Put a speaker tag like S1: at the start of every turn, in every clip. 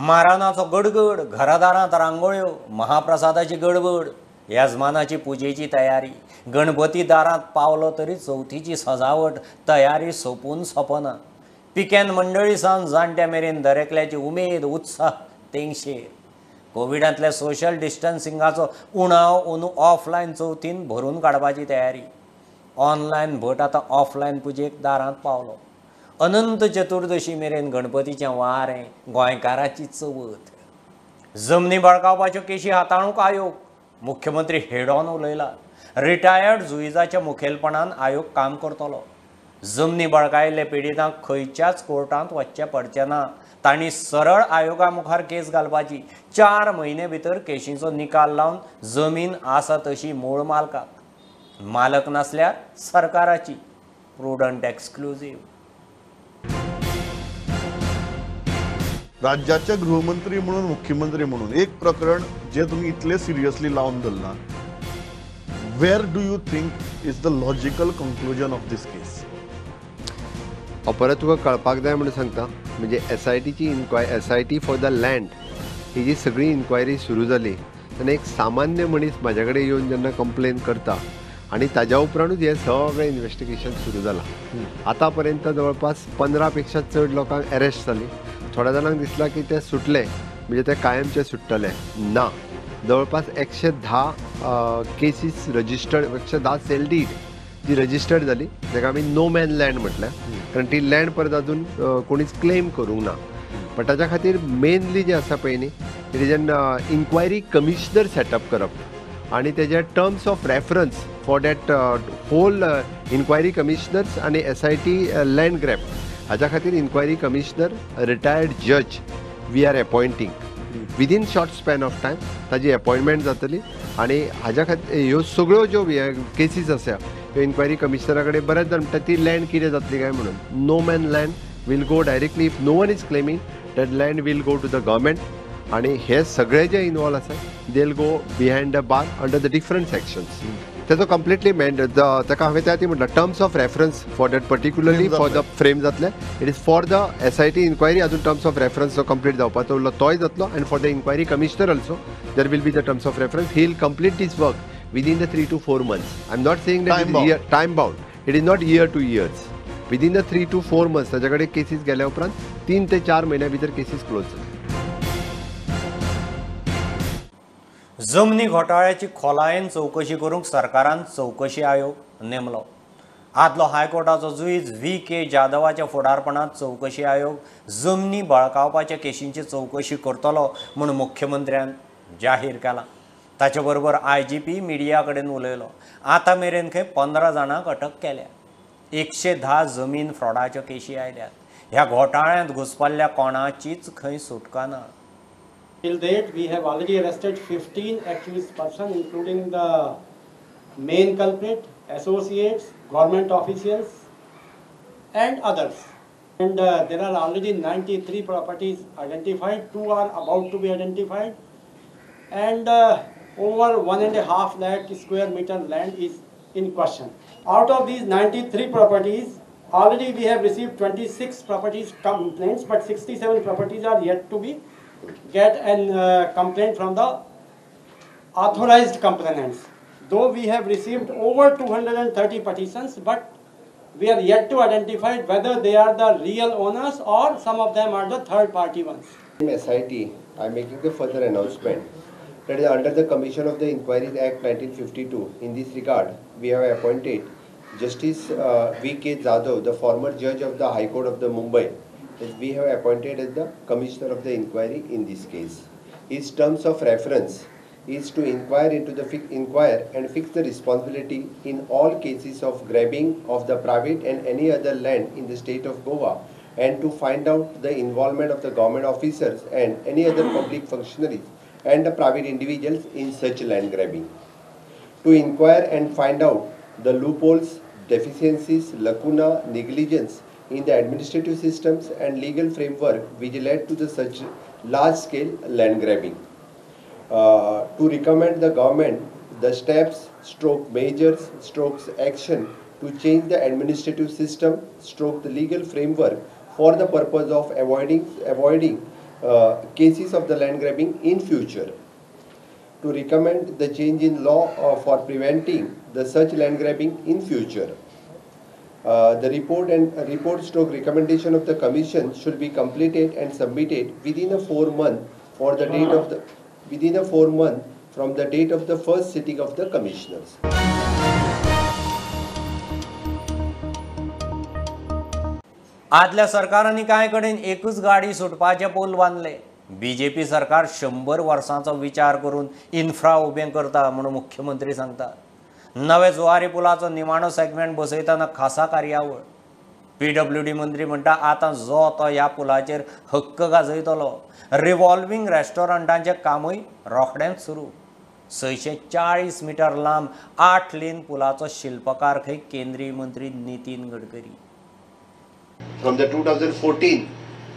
S1: माराणाचो गडगड, घरादारांत रांगोळ्यो, महाप्रसादाची गडबड, येजमानाची पुजेची तयारी. गणपती दारांत पावलो तरी चवथीची सजावट तयारी सोंपून सोंपना. पिक्यान मंडळी सावन जाणट्या मेरेन दरेकल्याची उमेद उत्साह तेंगशेर. कोविडांतल्या सोशल डिस्टन्सिंगाचो उणाव अंदू ऑफलायन चवथीन भरून काडपाची तयारी. ऑनलायन भट आतां ऑफलायन पुजेक दारांत पावलो. अनंत चतुर्दशी मेरेन गणपतीचें वारें, गोंयकाराची चवथ. जमनी बळकावपाच्यो केशी हाताळूंक आयोग, मुख्यमंत्री हेडॉन उलयला. रिटायर्ड जुईजाच्या मुखेलपणान आयोग काम करतलो. जमनी बळकायिल्ल्या पिडितांक खंयच्याच कोर्टांत वचचें पडचें ना. तांणी सरळ आयोगा मुखार केस घालपाची. 4 म्हयने भितर केशींचो निकाल लावन जमीन आसा तशी मूळ मालकाक, मालक नासल्यार सरकाराची. प्रुडंट एक्सक्लुझीव.
S2: राज्याचे गृहमंत्री म्हणून मुख्यमंत्री म्हणून एक प्रकरण जे तुम्ही इतले सिरियसली लावन धरला, where do you think is the logical conclusion of this case?
S3: हांव परत तुका कळपाक जाय म्हणून सांगता, म्हणजे एस I टीची inquiry, S I T for the land ही जी सगळी इन्क्वायरी सुरू जाली तेन्ना एक सामान्य मनीस म्हाज्या कडेन येवन जेन्ना कंप्लेन करता आनी ताज्या उपरांतूच हें सगळें इन्वेस्टिगेशन सुरू जालां. आतां पर्यंत जवळपास 15 पेक्षा चड लोकांक अरेस्ट जाली. थोड्या जाणांक दिसलां की ते सुटले म्हणजे ते कायमचे सुट्टले ना. जवळपास 110 केसीस रजिस्टर्ड, 110 सेल did जी रजिस्टर्ड जाली, ताका आमी नो मॅन लँड म्हटलें, कारण ती लँड परत अजून कोणीच क्लेम करूंक ना. पण ताच्या खातीर मेनली जें आसा पळय न्ही, it is an inquiry commissioner setup करप आनी तेजे terms of reference for that whole inquiry commissioners आनी S I T land grab हाज्या खातीर इन्क्वायरी कमिशनर रिटायर्ड जज we are appointing within short span of time. ताजी अपॉयंटमेंट जातली आनी हाज्या खातीर ह्यो सगळ्यो ज्यो केसीस आसा ह्यो इन्क्वायरी कमिशनरा कडेन बरेच जाण म्हणटा ती लँड कितें जातली काय म्हणून. No man land will go directly, if no one is claiming that land will go to the government आनी हे सगळे जे इनवॉल्व आसा they will go behind the bar under the different sections. तेजो कंप्लिटली ताका हांवें त्या म्हटलां terms of reference for that particularly for the frame जातले. It is for the S I T inquiry अजून टर्म्स ऑफ रेफरन्स जो complete जावपाचो उरलो तोय जातलो and for the inquiry commissioner also there will be the terms of reference. He will complete this work within the 3 to 4 months. I am not saying that time bound, it is not year to years. Within the 3 to 4 months ताच्या कडेन cases गेल्या उपरांत 3 ते 4 म्हयन्या भितर cases close जातले.
S1: जमनी घोटाळ्याची खोलायेन चवकशी करूंक सरकारान चवकशी आयोग नेमलो. आदलो हायकोर्टाचो जुईज व्ही के जाधवाच्या फुडारपणांत चवकशी आयोग जमनी बळकावपाच्या केशींची चवकशी करतलो म्हूण मुख्यमंत्र्यान जाहीर केलां. ताचे बरोबर I G P media कडेन उलयलो. आतां मेरेन खंय 15 जाणांक अटक केल्या. 110 जमीन फ्रॉडाच्यो केशी आयल्यात. ह्या घोटाळ्यांत घुसपल्ल्या कोणाचीच खंय सुटका ना.
S4: Till date, we have already arrested 15 accused persons, including the main culprit, associates, government officials, and others. And there are already 93 properties identified, 2 are about to be identified, and over 1.5 lakh square meter land is in question. Out of these 93 properties, already we have received 26 properties complaints, but 67 properties are yet to be get an complaint from the authorized complainants. Though we have received over 230 petitions, but we are yet to identify whether they are the real owners or some of them are the third party ones.
S3: SIT, I am making the further announcement that is under the Commission of the Inquiries Act 1952. In this regard, we have appointed Justice V.K. Jadhav, the former judge of the High Court of the Mumbai, as we have appointed as the Commissioner of the Inquiry in this case. His terms of reference is to inquire into the inquire and fix the responsibility in all cases of grabbing of the private and any other land in the state of Goa, and to find out the involvement of the government officers and any other public functionaries and the private individuals in such land grabbing. To inquire and find out the loopholes, deficiencies, lacuna, negligence in the administrative systems and legal framework which led to the such large-scale land grabbing. To recommend the government the steps, stroke measures, strokes action to change the administrative system, stroke the legal framework for the purpose of avoiding cases of the land grabbing in future, to recommend the change in law for preventing the such land grabbing in future. The report and report stroke recommendation of the commission should be completed and submitted within a 4 month for the date of the within a 4 month from the date of the first sitting of the commissioners.
S1: आदल्या सरकारांनी कांय कडेन एकूच गाडी सुटपाचे पूल बांदले. BJP सरकार 100 वर्सांचो विचार करून इन्फ्रा उबें करता म्हणून मुख्यमंत्री सांगता. नवे जुवारी पुलाचो निमाणो सेगमेंट बसयतना खासा कार्यावळ. पीडब्ल्यूडी मंत्री म्हणटा आतां जो तो ह्या पुलाचेर हक्क गाजयतलो. रिव्हॉल्विंग रेस्टॉरंटांचें कामूय रोखडेंच सुरू. 640 मिटर लांब 8 लेन पुलाचो शिल्पकार खंय केंद्रीय मंत्री Nitin Gadkari.
S3: From the 2014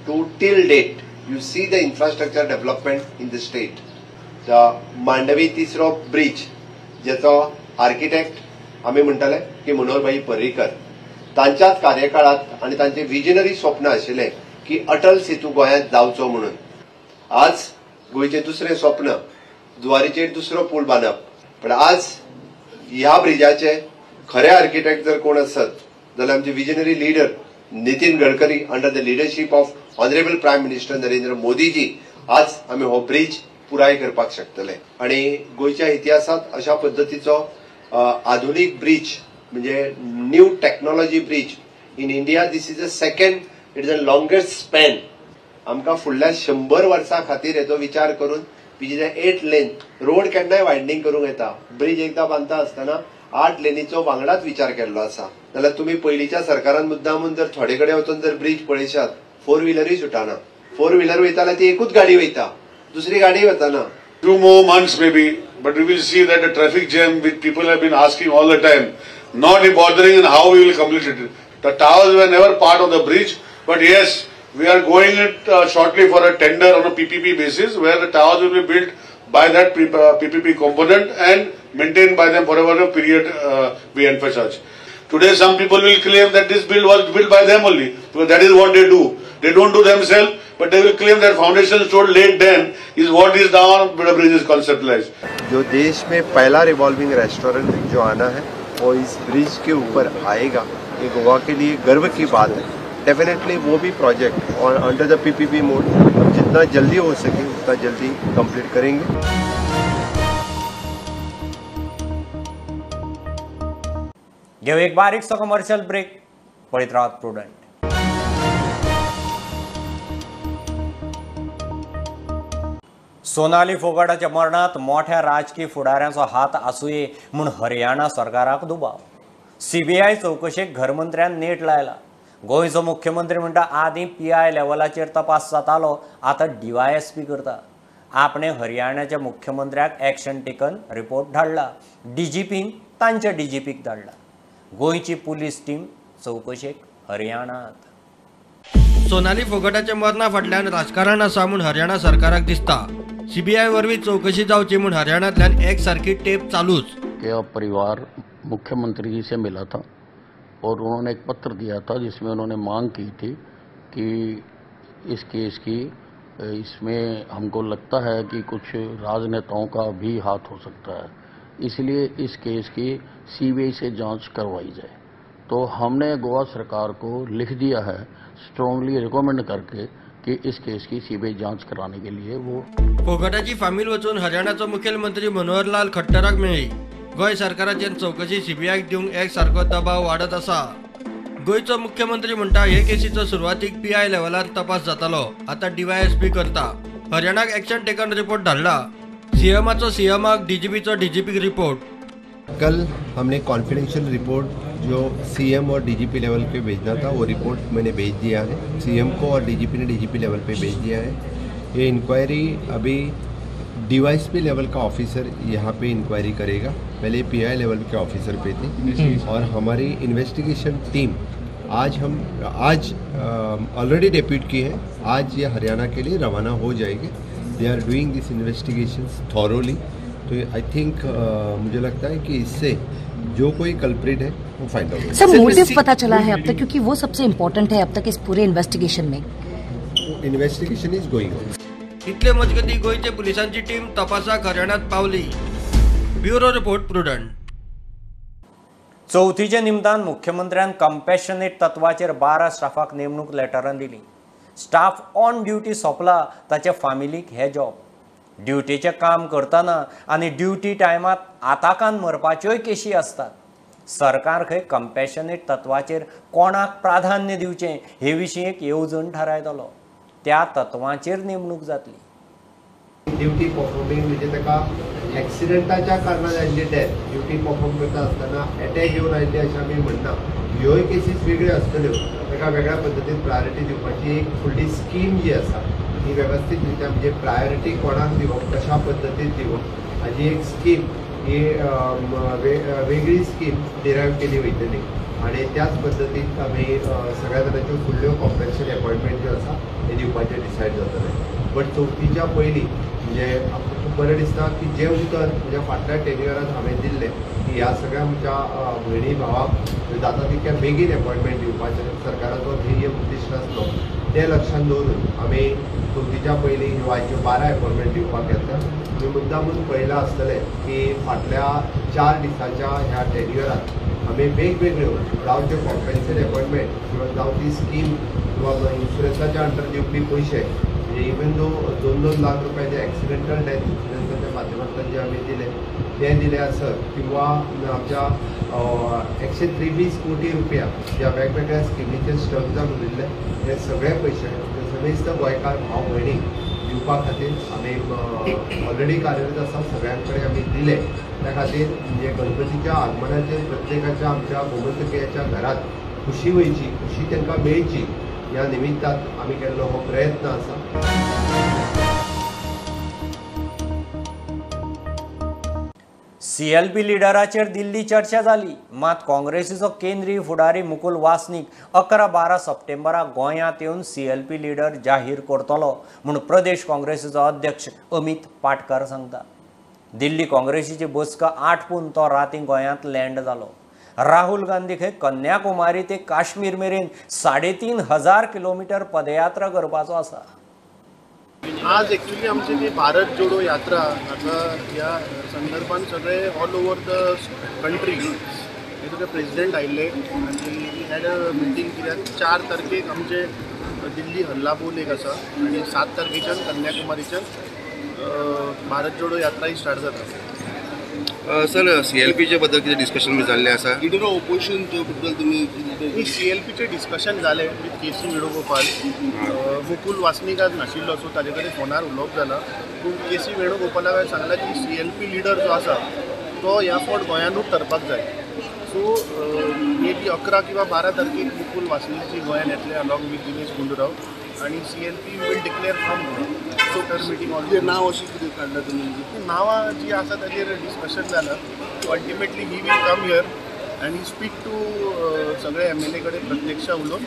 S3: to till date, you see the infrastructure development in the state. The Mandavi Tisro Bridge, ज्याचो आर्किटेक्ट आमी म्हणटाले की मनोहरभाई पर्रीकर, तांच्याच कार्यकाळात आनी तांचे विजनरी स्वप्न आशिल्लें की अटल सेतू गोंयांत जावचो म्हणून. आज गोंयचें दुसरें स्वप्न जुवारीचेर दुसरो पूल बांदप, पण आज ह्या ब्रिजाचे खरे आर्किटेक्ट जर कोण आसत जाल्यार आमचे visionary leader Nitin Gadkari under the leadership of honourable prime minister Narendra Modiji आज आमी हो ब्रिज पुराय करपाक शकतले. आनी गोंयच्या इतिहासांत अशा पद्दतीचो आधुनीक ब्रिज म्हणजे new technology bridge in India, this is a second, it is a longest span. आमकां फुडल्या 100 वर्सां खातीर हेचो विचार करून which is a 8 lane road केन्नाय वायडनींग करूंक येता, ब्रिज एकदां बांदता आसतना 8 लेनीचो वांगडाच विचार केल्लो आसा. जाल्यार तुमी पयलींच्या सरकारान मुद्दामून जर थोडे कडेन वचून जर ब्रिज पळयशात, 4 व्हिलरूय सुटाना. 4 व्हिलर वयता जाल्यार ती एकूच गाडी वयता, दुसरी गाडी वचना.
S5: 2 more months maybe, but we will see that the traffic jam which people have been asking all the time, not bothering in how we will complete it. The towers were never part of the bridge, but yes, we are going it shortly for a tender on a PPP basis, where the towers will be built by that PPP component and maintained by them forever a period we emphasize. Today some people will claim that this build was built by them only, because that is what they do. They don't do themselves, but they will claim that foundation stone laid then is what is now the bridge is conceptualized.
S3: जो देश में पहला revolving restaurant जो आना है वो इस bridge K ऊपर आएगा, ये गोवा के लिए गर्व की बात है. डेफिनेटली वो भी project Aur under the PPP mode जितना जल्दी हो सके उतना जल्दी कंप्लीट करेंगे.
S1: घेऊ एक बारीकसो कमर्शियल ब्रेक. पळयत रावात प्रुडंट. सोनाली फोगाटाच्या मरणांत मोठ्या राजकी फुडाऱ्यांचो हात आसुये म्हूण हरियाणा सरकाराक दुबाव. सीबीआय चवकशेक घरमंत्र्यान नेट लायला. गोंयचो मुख्यमंत्री म्हणटा आदीं पीआय लेवलाचेर तपास जातालो, आतां डीवायएसपी करता. आपणे हरियाणाच्या मुख्यमंत्र्याक एक्शन टेकन रिपोर्ट धाडला, डीजीपीन तांच्या डीजीपीक धाडला. गोंयची पुलीस टीम चवकशेक हरियाणात.
S6: सोनाली फोगाटाच्या मरणा फाटल्यान राजकारण आसा म्हूण हरियाणा सरकाराक दिसता. सीबीआय वरवीं चवकशी जावची म्हूण हरियाणांतल्यान एक सारकी टेप चालूच.
S7: परिवार मुख्यमंत्री जी से मिला था और उन्होंने एक पत्र दिया था जिसमें उन्होंने मांग की थी कि इस केस की इसमें हमको लगता है कि कुछ राजनेताओं का भी हाथ हो सकता है, इसलिए इस केस की सीबीआई से जांच करवाई जाए। तो हमने गोवा सरकार को लिख दिया है स्ट्रांगली रिकमेंड करके कि इस केस की सीबीआई जांच कराने के लिए। वो
S6: फोगाटाची फामील वचून हरियाणाचो मुखेलमंत्री मनोहरलाल खट्टराक मेळ्ळी। गोंय सरकाराचेर चवकशी सीबीआयक दिवंक एक सारको दबाव वाडत आसा। गोंयचो मुख्यमंत्री म्हणटा हे केसीचो सुरवातीक पीआय लेवलार तपास जातालो, आतां डीवायएसपी करता। हरियाणाक एक्शन टेकन रिपोर्ट धाडला। सीएमाचो सीएमाक, डीजीपीचो डीजीपीक रिपोर्ट।
S3: कल हमने कॉन्फिडेंशियल रिपोर्ट जो सीएम और डीजीपी लेवल पे भेजना था वो रिपोर्ट मैंने भेज दिया है सीएम को, और डीजीपी ने डीजीपी लेवल पे भेज दिया है। ये इंक्वायरी अभी डीवाईएसपी लेवल का ऑफिसर यहाँ पे इंक्वायरी करेगा, पहले पीआई लेवल के ऑफिसर पे थी। और हमारी इन्वेस्टिगेशन टीम आज हम आज ऑलरेडी डेप्यूट की है, आज ये हरियाणा के लिए रवाना हो जाएगी। They are doing this investigation thoroughly. तो I think मुझे लगता है कि इससे जो कोई कल्प्रिट है वो फाइंड आउट।
S8: सर मोटिव पता चला है अब तक, क्योंकि वो सबसे इम्पोर्टेंट है अब तक इस पूरे इन्वेस्टिगेशन में।
S3: Investigation is going on.
S6: इतले मजगती गोंयचे पुलिसांची टीम तपासाक हरियाणात पावली. Bureau report, Prudent.
S1: चवथीच्या निमतान मुख्यमंत्र्यान कंपॅशनेट तत्वाचेर 12 स्टाफाक नेमणूक लेटरां दिली. स्टाफ ऑन ड्युटी सोंपला ताच्या फामिलीक हे जॉब. ड्युटीचें काम करतना आनी ड्युटी टायमात आताकान मरपाच्योय केशी आसतात. सरकार खंय कंपॅशनेट तत्वाचेर कोणाक प्राधान्य दिवचें हे विशीं एक येवजण थारायतलो. त्या तत्वाचेर नेमणूक जातली.
S3: ड्युटी परफॉर्मिंग म्हणजे ताका एक्सिडंटाच्या कारणान आयिल्ली डेथ, ड्युटी परफॉर्म करता आसतना एटॅक येवन आयिल्ली अशें आमी म्हणना. ह्योय केसीस वेगळ्यो आसतल्यो, ताका वेगळ्या पद्दतीन प्रायोरिटी दिवपाची एक फुडली स्कीम जी आसा ती वेवस्थीत रित्या म्हणजे प्रायोरिटी कोणाक दिवप, कशा पद्दतीन दिवप हाजी एक स्कीम ही वेगळी स्कीम डिरायव केली वयतली आनी त्याच पद्दतीन आमी सगळ्या जाणांच्यो फुडल्यो कॉम्पेन्सेट अपॉयंटमेंट ज्यो आसा ते दिवपाचें डिसायड जातलें. बट चवथीच्या पयलीं म्हणजे आमकां खूब बरें दिसता की जें उतर म्हज्या फाटल्या टेन्युअरान हांवें दिल्लें की ह्या सगळ्या आमच्या भयणी भावाक जाता तितक्या बेगीन अपॉयंटमेंट दिवपाचें सरकाराचो ध्येय उद्दिश्ट आसलो तें लक्षांत दवरून आमी चवथीच्या पयलीं ह्यो आयच्यो 12 अपॉयंटमेंट दिवपाक येतल्या. तुमी मुद्दामून पळयलां आसतलें की फाटल्या 4 दिसांच्या ह्या टेन्युअरात आमी वेगवेगळ्यो जावं त्यो कॉम्पेन्सेट अपॉयंटमेंट किंवा जावं ती स्कीम किंवा इन्शुरन्साच्या अंडर दिवपी पयशे म्हणजे इवन दो 2-2 लाख रुपये जे एक्सिडेंटल डेथ इन्शुरन्साच्या माध्यमांतल्यान जे आमी दिले ते दिले आसत किंवा आमच्या 123 कोटी रुपया ज्या वेगवेगळ्या स्किमीचेर स्टक जावन उरिल्ले हे सगळे पयशे समेस्त गोंयकार भाव भयणीक दिवपा खातीर आमी ऑलरेडी कार्यरत आसा, सगळ्यां कडेन आमी दिले. त्या खातीर म्हणजे गणपतीच्या आगमनाचेर प्रत्येकाच्या आमच्या गोमंतकीयाच्या घरात खुशी वयची, खुशी तांकां मेळची ह्या निमित्तान आमी केल्लो हो प्रयत्न आसा.
S1: सीएलपी लिडराचेर दिल्ली चर्चा जाली, मात काँग्रेसीचो केंद्रीय फुडारी मुकुल वासनीक 11-12 सप्टेंबराक गोंयांत येवन सीएलपी लिडर जाहीर करतलो म्हूण प्रदेश काँग्रेसीचो अध्यक्ष अमित पाटकर सांगता. दिल्ली काँग्रेसीची बसका आटपून तो राती गोंयांत लँड जालो. राहुल गांधी खंय कन्याकुमारी ते काश्मीर मेरेन 3500 किलोमीटर पदयात्रा करपाचो आसा.
S8: आज एक्चुअली आमची जी भारत जोडो यात्रा आता ह्या संदर्भात सगळे ऑल ओवर the country हे सगळे प्रेसिडेंट आयिल्ले आनी we had a meeting. कित्याक 4 तारखेक आमचे दिल्ली हल्लाबोल एक आसा आनी 7 तारखेच्यान कन्याकुमारीच्यान भारत जोडो यात्रा ही स्टार्ट जाता.
S9: सर, सीएलपीच्या बद्दल कितें डिस्कशन बी जाल्लें आसा? लिडर ऑफ ओपोजिशन बद्दल तुमी
S8: सीएलपीचें डिस्कशन जालें with K C Venugopal. Mukul Wasnik आज नाशिल्लो सो ताजे कडेन फोनार उलोवप जालां, पूण के सी वेणुगोपालाक हांवें सांगलां की सीएलपी लिडर जो आसा तो ह्या फावट गोंयानूच ठरपाक जाय. सो मे बी 11 किंवा 12 तारखेक मुकुल वासनीकजी गोंयान येतले अलॉंग विथ दिनेश गुंडूराव आनी CLP will declare from Goa. So तर मिटींग ऑलरेडी
S9: नांव अशें कितें काडलां तुमी?
S8: नांवां जी आसा ताजेर डिस्कशन जालां. Ultimately he will come here आनी स्पीक टू सगळे एमएलए कडेन प्रत्यक्ष उलोवन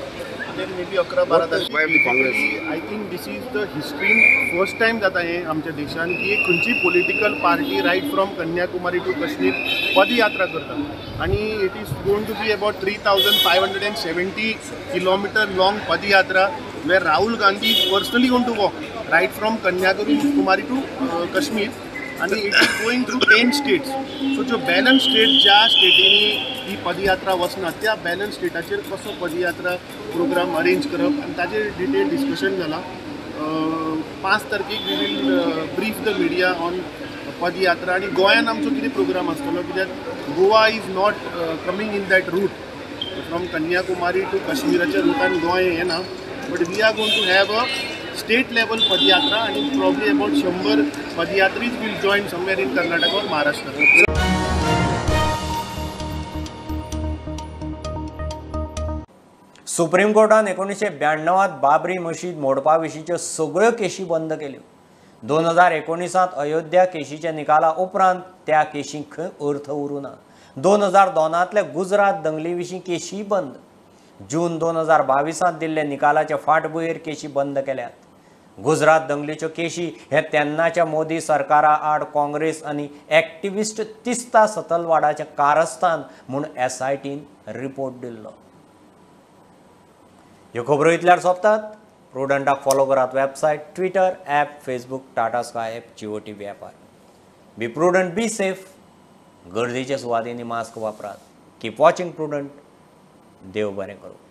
S8: then may be 11-12 तारखेक. I think this is the history first time जाता हें आमच्या देशान की एक खंयची political party right from Kanyakumari to Kashmir padyatra करता आनी it is going to be about 3570 kilometre long padayatra where Rahul Gandhi is personally going to walk right from Kanyakumari to Kashmir and it is going through 10 states. So जो balance state ज्या स्टेटींनी ही पदयात्रा वचना त्या balance स्टेटाचेर कसो padyatra programme arrange करप आनी ताजेर detail discussion जालां. 5 तारखेक we will brief the media on padayatra आनी गोंयान आमचो कितें प्रोग्राम आसतलो, कित्याक Goa is not coming in that route from Kanyakumari to काश्मीराच्या रुटान Goa येना, but we are going to have a state level padayatra and probably about 100 padayatris will join somewhere in Karnataka or Maharashtra.
S1: Supreme कोर्टान 1992 Babri मशीद मोडपा विशींच्यो सगळ्यो केशी बंद केल्यो. 2019 अयोध्या केशीच्या निकाला उपरांत त्या केशींक खंय अर्थ उरूं ना. 2002 गुजरात दंगली विशीं केशी बंद. जून 2022 दिल्ले निकालाचे फाटभुंयेर केशी बंद केल्यात. गुजरात दंगलीच्यो केशी हे तेन्नाच्या मोदी सरकारा आड काँग्रेस आनी एक्टिविस्ट तिस्ता सतलवाडाचें कारस्थान म्हूण एसआयटीन रिपोर्ट दिल्लो. ह्यो खबरो इतल्यार सोंपतात. प्रुडंटाक फॉलो करात website, Twitter, app, Facebook, Tata Sky app, Jio TV ॲपार. Be prudent, be safe. गर्दीच्या सुवातींनी मास्क वापरात. Keep watching Prudent. देव बरें करूं.